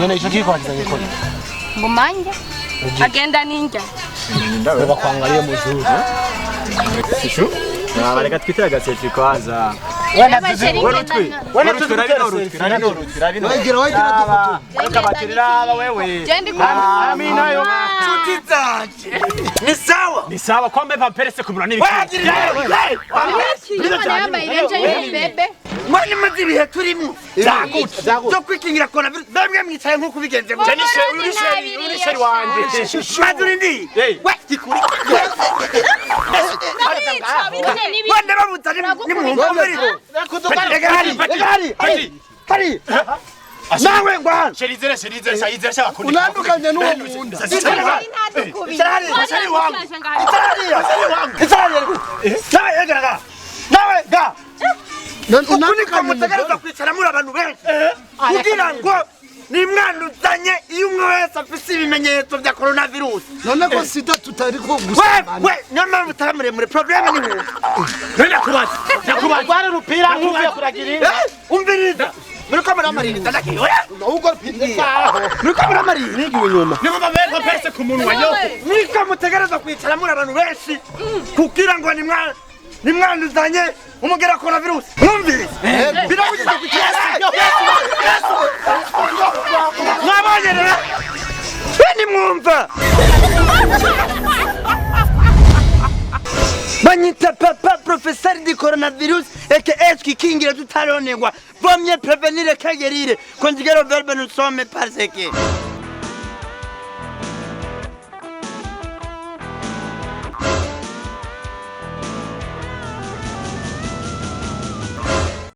None ico kiko wakizanye kuri? Ngumange agenda ninja. Baba kuangalia mzuri. Shishu. Ah, reka twite agaselfie kwanza. Wewe Urutwi. Urutwi rabino, urutwi rabino, urutwi rabino. Wagira wagira dufoto. Reka batirira wewe. Jendi. Amina yo. Nshuti zanje, ni sawa? Ni sawa kwambe pamperese kumura n'ibiki. Yambaye irenje y'umubebe. Mwani maze ibihe turimo Zagutse. byo kwikingira coronavirus, bamwe mwicaye nk'uko ubigenze gutya. Uri chéri wanje. Maze urindi. Hey. We gikuri wenda babuza nimwumva. Reka hari, reka hari, Pati. hari nawe ngwana. Chéri zere, chéri zere, chéri zere shaka kundi. Unandukanye n'uwo munda. Icara hariya, icara hariya, nawe yegera ga, nawe ga. Uku niko Unandukanye. Mutegereza kwicara muri abantu benshi kugira ngo nimwanduzanye iyo umwe wese afise ibimenyetso bya coronavirus. None ko sida tutari ko We gusambana. We niyo mpamvu utaba muremure, problème ni wowe. Ndakubaza. Ndakubaza. Rwari rupira nk'uvuye kuragira inka. Eh, umviriza, muriko muramaririza, ndakiye oya. Ahubwo Muriko muramaririza. nigiwe inyuma. Niyo mpamvu pamperese ku munwa yo. Niko mutegereza kwicara muri abantu benshi kugira ngo nimwanduzanye umugera coronavirus. Mwumviriza, birabujijwe kwicara. Mwabonye rero, be nimwumva banyita papa professeur di coronavirus eke twikingira tutaronegwa, vaut mieux prévenir que guérir, conjuguer le verbe nous sommes parce que